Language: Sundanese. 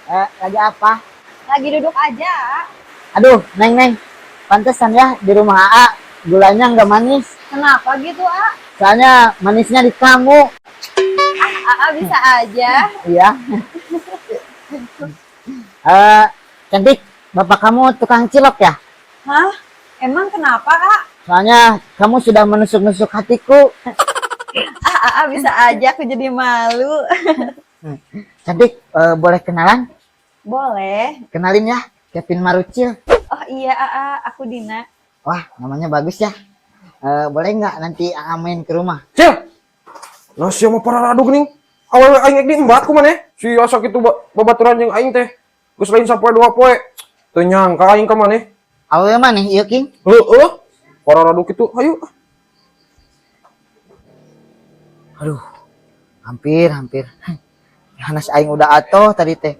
Eh, lagi apa? Lagi duduk aja, A. Aduh, Neng, Neng. Pantesan ya di rumah AA gulanya nggak manis. Kenapa gitu, A? Soalnya manisnya di kamu. AA bisa aja. Iya. Eh, cantik, bapak kamu tukang cilok ya? Hah? Emang kenapa, A? Soalnya kamu sudah menusuk-nusuk hatiku. Ah, AA bisa aja, aku jadi malu. Cantik, boleh kenalan? Boleh. Kenalin ya, Kevin Marucil. Oh iya, AA, aku Dina. Wah, namanya bagus ya. Eh, boleh nggak nanti AA main ke rumah? Cil. Nah, sia mah pararadu geuning. Awewe aing ek diembat ku maneh. Sia sakitu babaturan jeung aing teh. Geus lain sapoe dua poe. Teu nyangka aing ka maneh. Awewe mana ieu, King? Heueuh. Pararadu kitu. Hayu. Aduh, hampir, hampir. Hanas aing udah atoh tadi teh.